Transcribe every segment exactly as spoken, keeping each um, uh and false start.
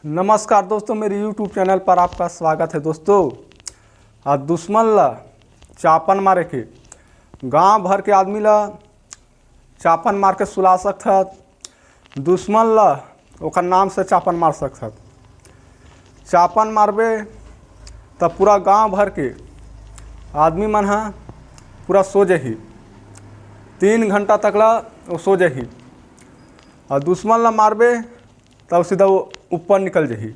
नमस्कार दोस्तों, मेरे YouTube चैनल पर आपका स्वागत है। दोस्तों, आज दुश्मन ला चापन मारे के, गांव भर के आदमी ला चापन मार के सुला सकथत, दुश्मन ला ओकर नाम से चापन मार सकथत। चापन मारबे त पूरा गांव भर के आदमी मन ह पूरा सो जही, तीन घंटा तक ला वो सो जही। और दुश्मन ला मारबे तब सीधा वो ऊपर निकल जही।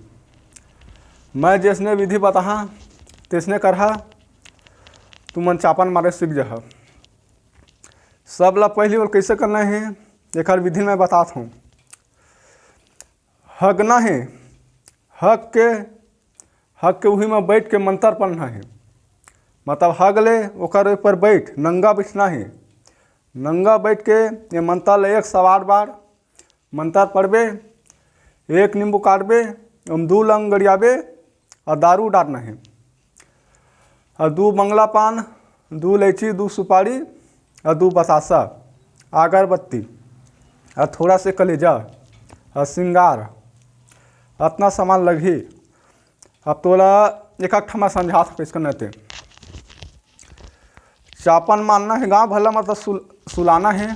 मैं जैसने विधि बताहा तैसने करहा, तुमन चापन मारे सीख जहा। सब ला पहली ओर कैसे करना है, एकर विधि मैं बतात हूँ। हगना है, हग के, हग के उही में बैठ के मंत्र पढ़ना है। मतलब हग ले ओकर ऊपर बैठ, नंगा बैठना है। नंगा बैठ के ये मंत्र ले एक सौ आठ बार मंत्र पढ़बे, एक नींबू काटबे, ओम दू लंग गड़ियाबे और दारू डारना है। और दू बंगला पान, दू इलायची, दू सुपारी और दू बतासा, अगरबत्ती और थोड़ा से कलेजा और सिंगार, अतना सामान लगही। अब तोला एक एक ठमा समझात हूँ कइसे करना ते। चापन मारना है, गांव भर ला मतलब सुल-, सुलाना है।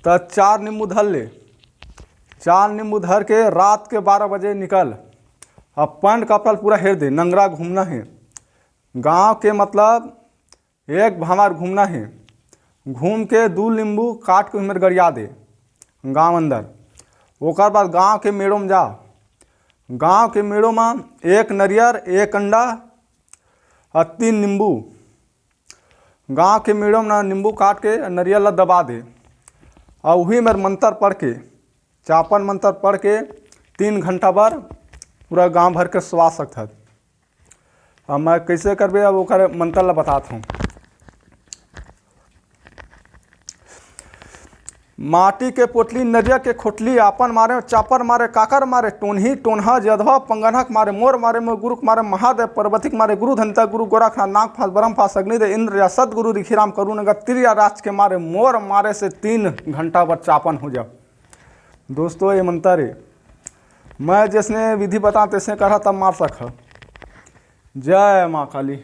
त चार नींबू धर ले, चार नींबू धर के रात के बारह बजे निकल। अब पैंट कपड़ा पूरा हेर दे, नंगरा घूमना है। गांव के मतलब एक भांवर घूमना है। घूम के दू नींबू काट के उमेर गड़िया दे गांव अंदर। ओकर बाद गांव के मेड़ो में जा। गांव के मेड़ो में एक नरियर, एक अंडा और तीन नींबू, गांव के मेड़ो में ना नींबू काट के नरियर ला दबा दे। और वही मेर मंत्र पढ़ के, चापन मंत्र पढ़ के तीन घंटा बर पूरा गांव भर के सुवा सकथत। अब मैं कैसे करबे, अब ओकर मंत्र ला बतात हूँ। माटी के पोटली, नरिया के खोटली, आपन मारे, चापर मारे, काकर मारे, टोनही, टोनहा, जधवा, पंगनहक मारे, मोर मारे, मोर गुरुक मारे, महादेव, पार्वतीक मारे, गुरु धनिता, गुरु गोरखनाथ, नाग फास, ब्रह्म फास, अग्निदेव, इंद्र या सतगुरु रिखीराम, करुणगत, तिरिया राज के मारे, मोर मारे से तीन घंटा बर चापन हो जा। दोस्तों, ये मंत्र है, मैं जैसने विधि बता तैसने करहा तब मार सकहा। जय माँ काली।